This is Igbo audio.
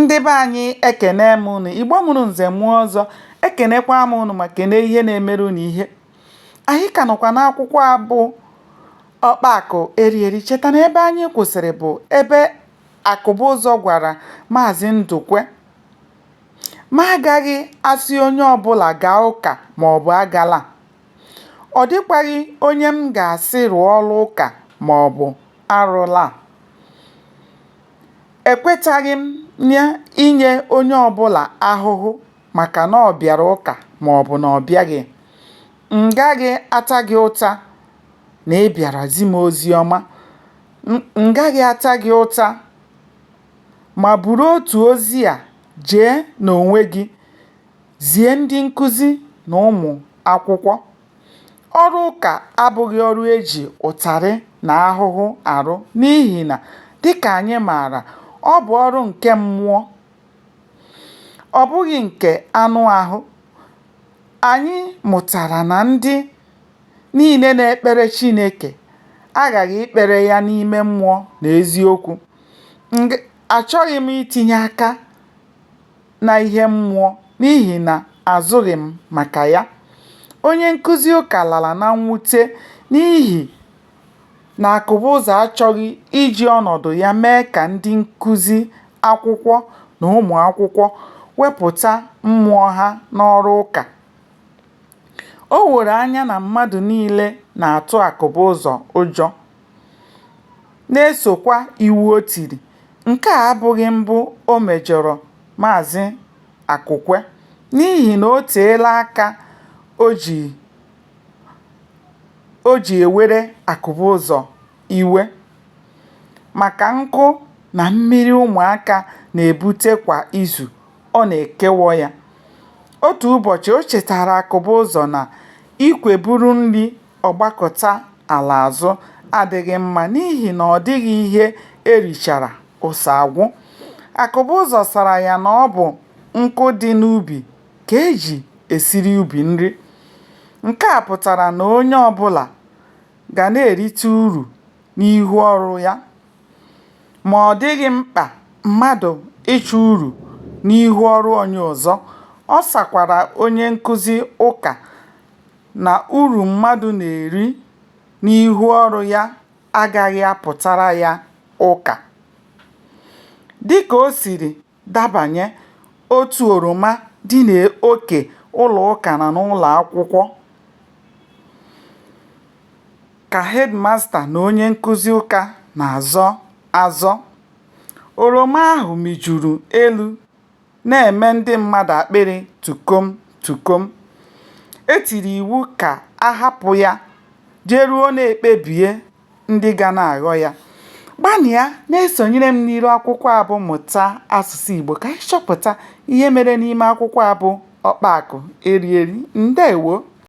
Ndị be anyị, ekene m unu. Igbo mụrụ nze mụọ ọzọ, ekenekwa m unu ma kene ihe na-emere unu ihe. Anyị ka nọkwa n'akwụkwọ a bụ Ọkpa Akụ Eri Eri. Cheta na ebe anyị kwụsịrị bụ ebe Akụbụzọ gwara Maazị Ndukwe, M agaghị asị onye ọbụla gaa ụka maọbụ agala. Ọ dịkwaghị onye m ga-asị rụọ ọrụ ụka maọbụ arụla. Ekwetaghị m n'inye onye ọbụla ahụhụ maka na ọ bịara ụka maọbụ na ọ bịaghị. M gaghị ata gị ụta na ị bịara zi m oziọma. M gaghị ata gị ụta ma buru otu ozi a jee n'onwe gị zie ndị nkụzi na ụmụ akwụkwọ. Ọrụ ụka abụghị ọrụ e ji ụtarị na ahụhụ arụ n'ihi na dịka anyị maara, ọ bụ ọrụ nke mmụọ, ọ bụghị nke anụ ahụ. Anyị mụtara na ndị niile na-ekpere Chineke aghaghị ikpere ya n'ime mmụọ na eziokwu. Achọghị m itinye aka na ihe mmụọ n'ihi na azụghị m maka ya. Onye nkụzi ụka lara na mwute n'ihi na Akụbụzọ achọghị iji ọnọdụ ya mee ka ndị nkụzi akwụkwọ na ụmụ akwụkwọ wepụta mmụọ ha n'ọrụ ụka. O woro anya na mmadụ niile na-atụ Akụbụzọ ụjọ na-esokwa iwu o tiri. Nke a abụghị mbụ o mejọrọ Maazị Akụkwe n'ihi na o teela aka o ji ewere Akụbụzọ iwe maka nkụ na mmiri ụmụaka na-ebute kwa izu ọ na-ekewọ ya. Otu ụbọchị o chetaara Akụbụzọ na ikwe buru nri ọ gbakụta ala azụ adịghị mma n'ihi na ọ dịghị ihe e richara ụsọ agwụ. Akụbụzọ sara ya na ọ bụ nkụ dị n'ubi ka e ji esiri ubi nri. Nke a pụtara na onye ọbụla ga na-erite uru n'ihu ọrụ ya. Ma ọ dịghị mkpa mmadụ ịchọ uru n'ihu ọrụ onye ọzọ. Ọ sakwara onye nkụzi ụka na uru mmadụ na-eri n'ihu ọrụ ya agaghị apụtara ya ụka. Dịka o siri dabanye, otu oroma dị n'oke ụlọụka na n'ụlọakwụkwọ ka hedịmasta na onye nkụzi ụka na-azọ azọ. Oroma ahụ mịjuru elu na-eme ndị mmadụ akpịrị tụkom tụkom. E tiri iwu ka a hapụ ya jeruo na-ekpebie ndị ga na-aghọ ya. Gbanịa na-esonyere m n'iru akwụkwọ a bụ Mụta Asụsụ Igbo ka anyị chọpụta ihe mere n'ime akwụkwọ a bụ Ọkpa Akụ Eri Eri. Ndewo!